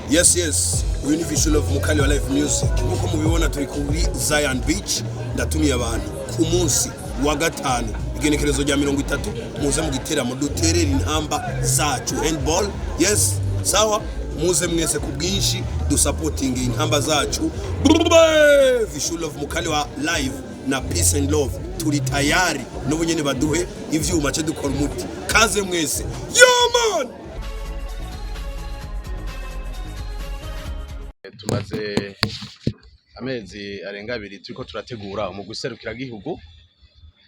Yes, uyu ni Vision of Mukali wa Live Music. Nkuko mubibona, turi kuri Zion Beach. Ndatumiye abantu ku munsi wa gatanu, igenekerezo rya 30, muze mu giteramo duterera intamba zacu handball. Yes, sawa, muze mwese ku bwinshi dusapotinge intamba zacu. Vision of Mukali wa Live na Peace and Love, turi tayari n'ubu nyene baduhe ivyuma ce dukora umuti. Kaze mwese, yo man. Tumaze amezi arenga 2 turiko turategura umugwi serukiragihugu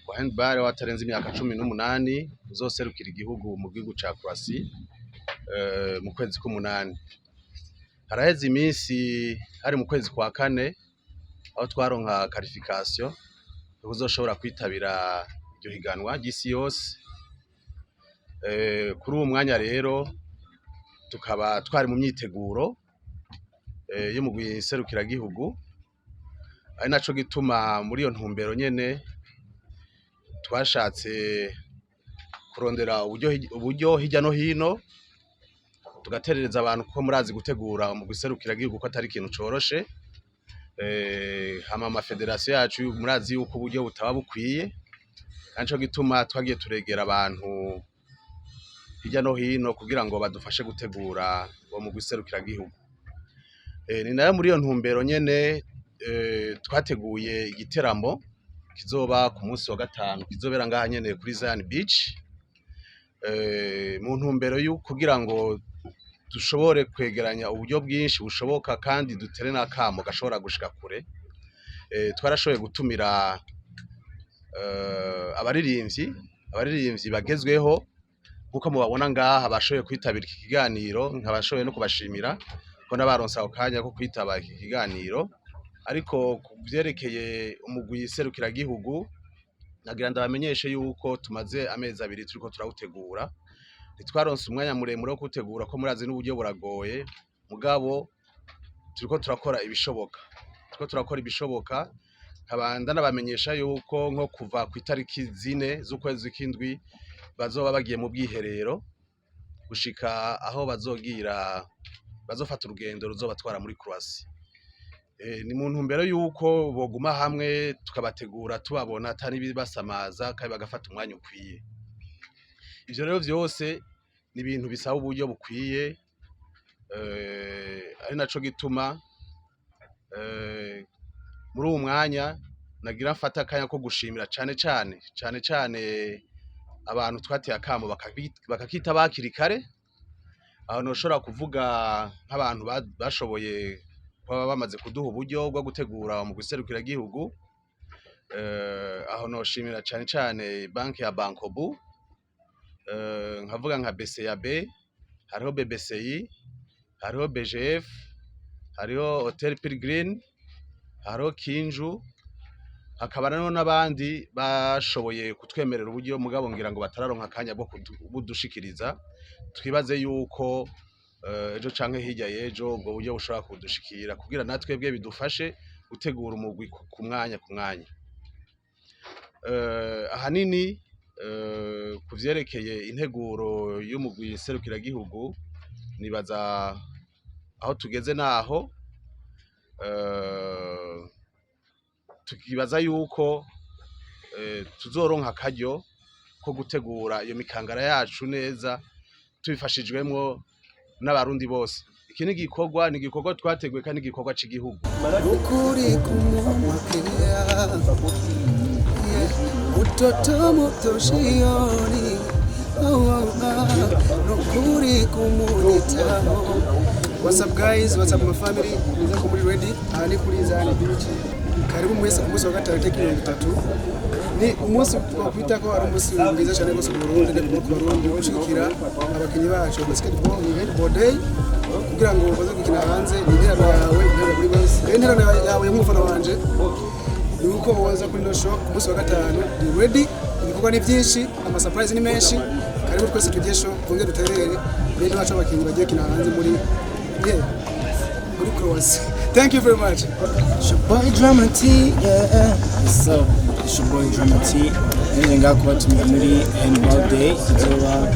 wa handball watarenze imyaka 18, uzoserukira igihugu mu gihugu ca Croatie mu kwezi k'umunani. Haraheze iminsi, hari mu kwezi kwa kane, aho twaronka qualification uzoshobora kwitabira iryo higanwa ry'isi yose. Kuri uwo mwanya rero tukaba twari mu myiteguro y'umugwi serukiragihugu, ari naco gituma muri iyo ntumbero nyene twashatse kurondera uburyo hirya no hino, tugaterereza abantu, kuko murazi gutegura umugwi serukiragihugu ko atari ikintu coroshe. Hama amafederasiyo yacu murazi yuko uburyo butaba bukwiye, naco gituma twagiye turegera abantu hirya no hino kugira ngo badufashe gutegura uwo mugwi serukiragihugu. Ni nayo muri iyo ntumbero nyene twateguye igiteramo kizoba ku munsi wa gatanu, kizobera ngaha nyene kuri Zion Beach, mu ntumbero yo kugira ngo dushobore kwegeranya uburyo bwinshi bushoboka kandi dutere n'akamo gashobora gushika kure. Twarashoboye gutumira abaririmbyi bagezweho nkuko mubabona ngaha, bashoboye kwitabira iki kiganiro, nkabashoboye no kubashimira ko nabaronse ako kanya ko kwitaba iki kiganiro. Ariko ku vyerekeye umugwi serukiragihugu, nagira ndabamenyeshe yuko tumaze amezi 2 turiko turawutegura. Ntitwaronse umwanya muremure wo kuwutegura, ko murazi n'uburyo buragoye, mugabo turiko turakora ibishoboka, turiko turakora ibishoboka. Nkaba ndanabamenyesha yuko nko kuva ku itariki 4 z'ukwezi k'indwi bazoba bagiye mu bwiherero gushika aho bazogira bazofata urugendo ruzobatwara muri Croatie. Ni mu ntumbero yuko boguma hamwe, tukabategura tubabona atari ibibasamaza, kandi bagafata umwanya ukwiye. Ivyo rero vyose ni ibintu bisaba uburyo bukwiye, ari naco gituma muri uwu mwanya nagira mfata akanya ko gushimira cane cane cane cane abantu twateye akamo bakakitaba hakiri kare. Aho noshobora kuvuga nk'abantu bashoboye kuba bamaze kuduha uburyo bwo gutegura mu gihugu. Aho noshimira cane cane banki ya Bancobu, nkavuga nka BCAB, hariho BBCI, hariho BGF, hariho Hotel Pilgrim, hariho Kinju, hakaba rero n'abandi bashoboye kutwemerera uburyo, mugabo ngira ngo batararonka akanya bwo kubudushikiriza. Twibaze yuko ejo canke hirya y'ejo ubwo buryo bushobora kudushikira, kugira natwebwe bidufashe gutegura umugwi ku mwanya ku mwanya. Ahanini ku vyerekeye integuro y'umugwi serukiragihugu, nibaza aho tugeze naho tukibaza yuko tuzoronka akaryo ko gutegura iyo mikangara yacu neza, tubifashijwemwo n'Abarundi bose. Iki ni igikorwa twateguye kandi igikorwa c'igihugu. Ukuri kumwakea utoto mutoshioni, oh, oh, nukuri kumuritaho. What's up guys, what's up my family? Niza ko muri ready. Aha ni kuri Zion Beach. Karibu mwese ku munsi wa gatanu, tariki 30. Ni umunsi twakwita ko ari umunsi mwiza cyane rwose ku Burundi no ku Barundi, gushigikira abakinyi bacu basketball, ni handball day, kugira ngo baze gukina hanze. Ni interano yawe, interano kuri bose. Rero interano yawe nk'umufana wanje ni uko woza kuri no show ku munsi wa gatanu. Ni ready, ibikorwa ni byinshi, ama surprise ni menshi. Karibu twese tujye show, twongere duterere bene bacu abakinyi bagiye gukina hanze muri, yeah, muri Croatia. Thank you very much. It's your boy Drama T, yeah. What's up? It's your boy Drama T. Nje ngaha kubatumira muri Handball Day izoba.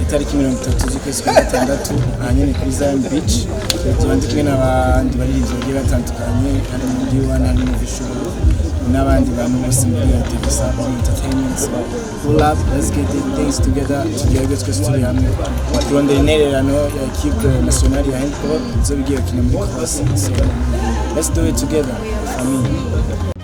Itariki 30 z'ukwezi kwa gatandatu, ahanyene kuri Zion Beach, tuba ndi kumwe n'abandi baririmbyi bagiye batandukanye, harimo D1, harimo Visual n'abandi bantu bose muri ya Devisa Entertainment. So pull up, let's get the things together, tugerage twese turi hamwe kurondera intererano ya équipe nationale ya handball izoba igiye gukina muri Croatia. So let's do it together, famille.